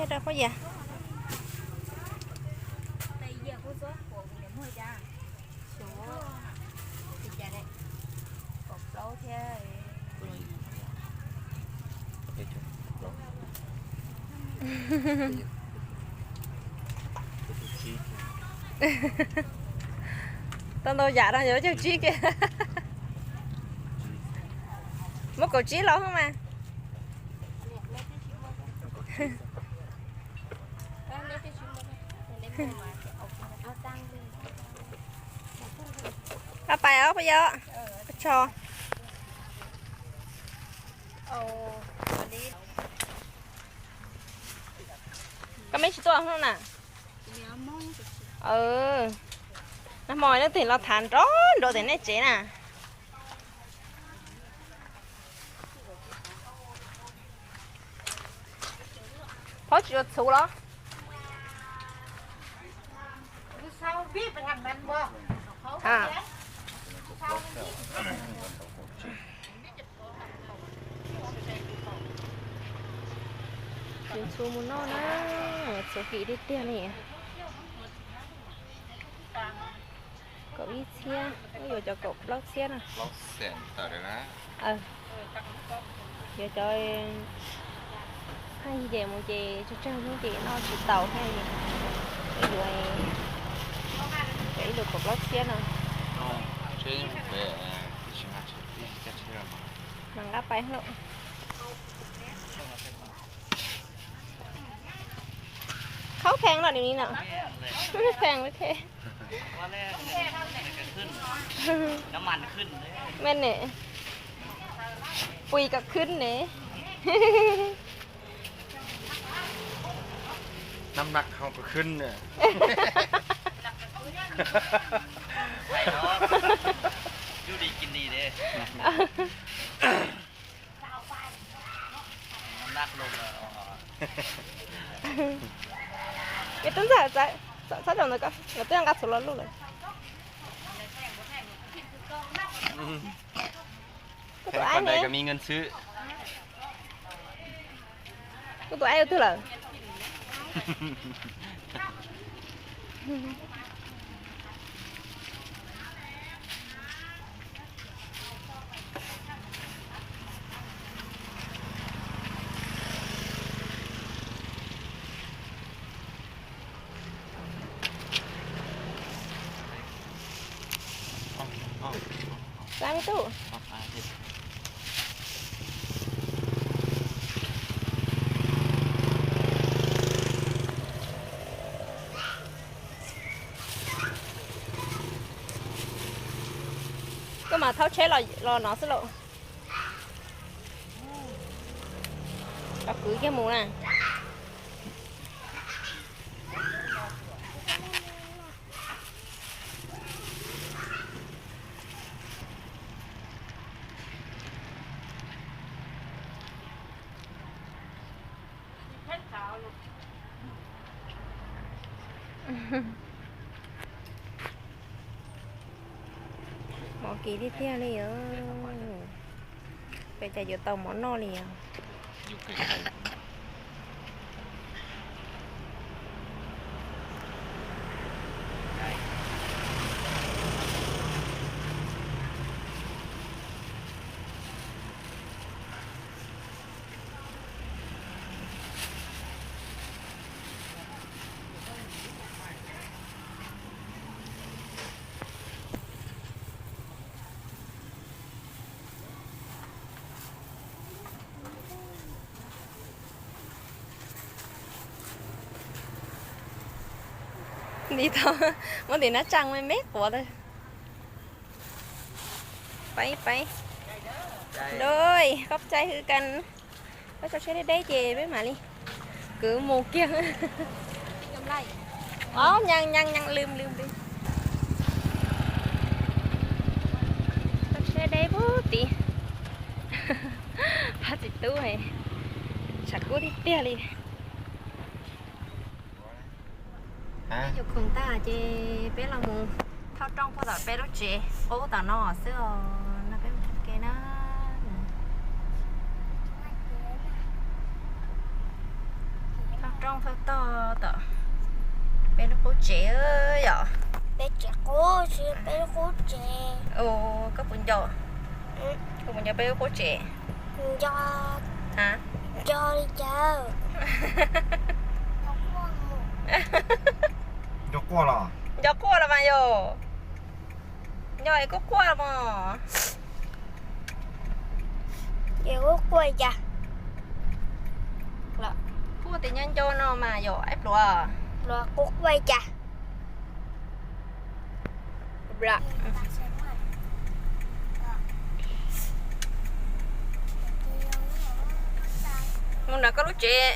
Rau qhov yam tau ntau yam no yuav caug tsib kiag. Muab kaum tsib los mas. Ab pais os, pais yos. Tso. Koj meb tsis tuaj hnub na? Nag hmo leej twg los tham nrov nrov tias nej tsev na. Phob tsis ua txhuv los? Tsis txhuv mus noj na, txhuv kim tiag tiag li. Kaum ib txhiab, yuav cov kaum plaub txhiab na. Yuav cov haj yam mus ces tsawg tsawg hnub ces noj tsis taus thiab. Yuav ib lus kaum plaub txhiab no. Mas nqa pais hlo. Khaub pheej los nim no. Pheej li thiab. Mej ne, pui kom khwb ne. Yog tub ntxawm, txhob txhob zaum ntawd, koj twb nqa txhuv los luj lawm. Kuv tus aib ne? Kuv tus aib ua twg lawm? Xav me tub. Koj mam thauj tsheb los no xwb lauj. Los kwv kiag mus na. Mov kiv tiag tiag li os. Peb cas yuav tau mov noj li os. Nti tau muab ntim nab tsaa me me quav tag. Peb, peb. Rồi, khop cai hwv kan. Peb tso siab deb deb ces peb mam li kwv mus kiag. Ob, nyees nyees nyees, lwm lwm lwm. Tso siab deb pub tid. Pab txiv tub tshav kub tiag tiag li. Peb yuav khoom tag ces peb los mus thauj rooj puag tom peb lub tsev qub tom no xwb os. No peb mus ke na. Thauj tog tom peb lub qub tsev yom. Peb tsev qub, tsis peb lub qub tsev. Koj puas nco, koj puas nco peb lub qub tsev? Nco. Ha? Nco li cas? Nco quaj los? Nco quaj los mas yom. Nco es kuj quaj los mas. Es kuj quaj cas? Quaj tias nco nco no mas yom, ib pluav. Pluav kuj quaj cas? Mus nram koj lub tsev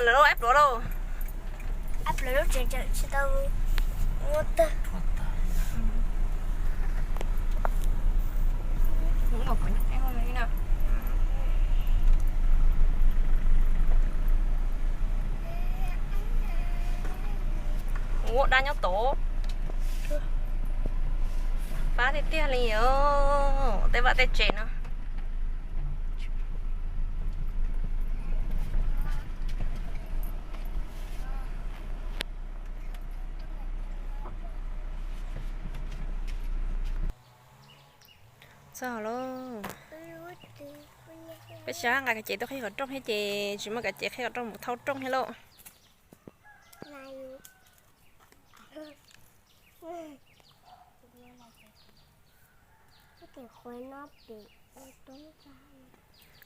lawm lauj, ib pluav lauj. Ib pluav lub tsev tseem tsis tau muab tag. Ua dab nyob tod. Fab tiag tiag li os, tej vaj tej tsev no. Txog lauj. Peb tsis nqa kav cev tuaj qhib qhov rooj thiab ces tsis muaj kav cev qhib qhov rooj mus thauj rooj thiab lauj.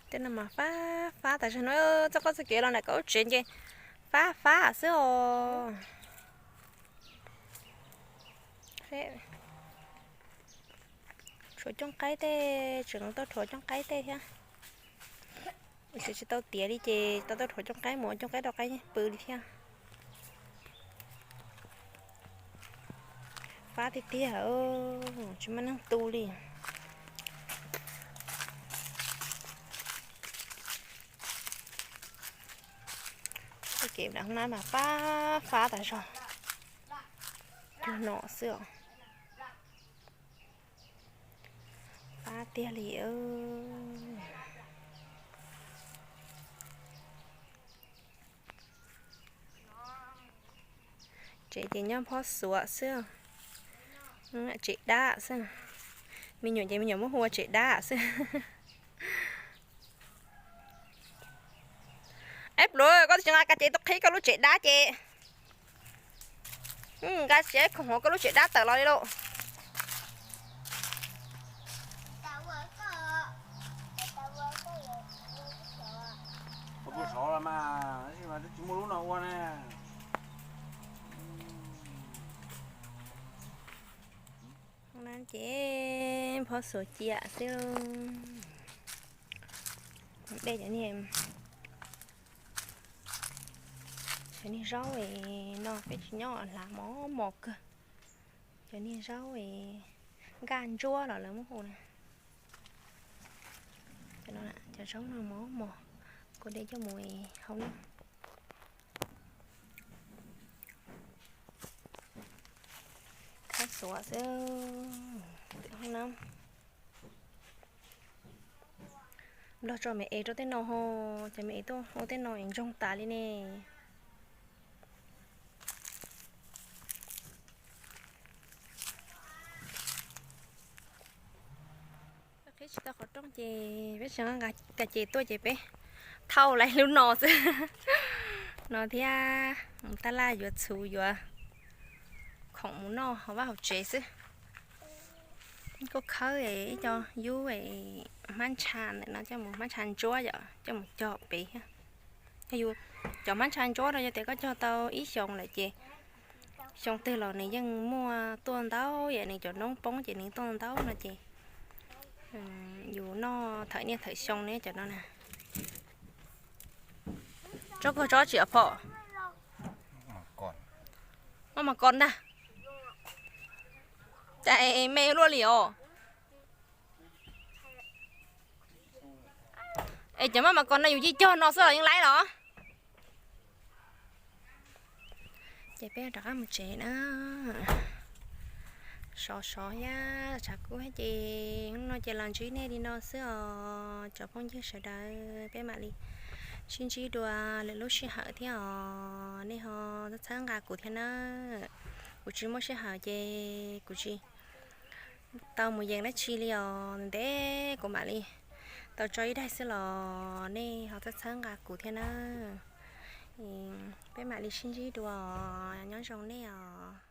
Tej no mas fab fab tas zog no, txoj koj txoj kev los nram koj lub tsev ces fab fab xwb os. Rhuav cooj qaib tej, tseem tau rhuav cooj qaib tej thiab. Tsis tau tiav li ces tau tau rhuav cooj qaib mus, cooj qaib rau qaib pw li thiab. Fab tiag tiag, tsis muaj neeg tu li. Txoj kev nram hoob nab mas fab fab tas zog. Cuag no xwb os. Fab tiag li. Tsev ces nyob phob xuav xwb. Tsev dab xwb. Me nyuam ces me nyuam muab hu ua tsev dab xwb. Ib pluav koj tsis nqa kav cev tuaj qhib koj lub tsev dab ces nqa tsev khoom hauv koj lub tsev dab tawm los li lauj. Ua tus saud los mas, tab sis mas twb tsis muaj lub no ua na. Ces phob xuav ciam xwb. Dej cov niag, cov niag zaub no peb tsis nyob, hlav mos mos kawg. Cov niag zaub nkaj ntsuab los lawv muab hu na. Cov zaub no mos mos, kuv de coj mus hau na. Khaub xuav xwb, twb hoob na. Nplog tso me es rau tej no ho, ces me es tuaj ua tej no es ntsoog tas li ne. Qhib tsis tau qhov rooj ces peb tsis nqa kav ces tuaj ces peb thauj laib lub no xwb. No thiab mus taj laj yuav txhuv yuav khoom mus noj hauv vaj hauv tsev xwb. Kuj khawb ib co yub hmab ntsha ntawm no coj mus, hmab ntsha ntsuab yom, coj mus cog pem thiab. Yog yus cov hmab ntsha ntsuab no yog tias koj cog tau ib xyoos lawm ces xyoo twg los nws yeej muaj tuaj ntau, yam nws cov noob poob ces nws tuaj ntau no ces yus noj thawm niaj thawm xyoo ne cov no na. Tsob koj tsob tsis phom. Maj mas kos ntag. Cas me luaj li os. Es cov maj mas kos no yus cig cog no xwb los yeej laib los? Ces peb rov qab mus tsev na. Sov sov thiab tshav kub thiab ces hnub no ces los ntsib nej li no xwb os cov phooj ywg sawv daws, peb mam li Sib ntsib dua lwm lub sij hawm thiab os, nej ho txhawb nqa kuv thiab nawb. Kuv tsis muaj sij hawm ces kuv tsis tau mus yees dab tsi li os, ntev kuv mam li tau tso ib daim xwb los nej ho txhawb txhawb nqa kuv thiab nawb. Peb mam li sib ntsib dua os, nyob zoo nej os.